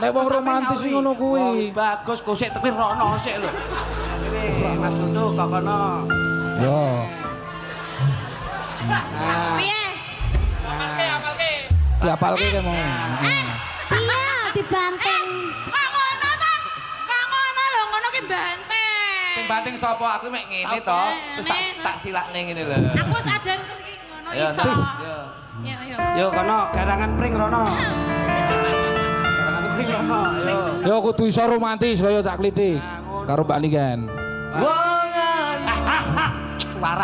Nek wong romantis sing ngono kuwi. Wong bagus kok sik tepi rono sik lho. Sini Mas Tutu kok kono. Yo. Piye? Diapalke ke mau. Iya, dibanting. Kok ngono ta? Kok ngono lho, ngono ki banteng. Sing banting sapa? Aku mek ngene to. Terus tak tak silakne ngene lho. Aku wis ajar iki ngono Ayo, iso. Yo. Ya, ayo. Yo kono garangan pring rono. Garangan pring rono, ayo. Yo kudu iso romantis kaya Cak Klitik. Karo Mbak Niken. Wong ayu. Suara.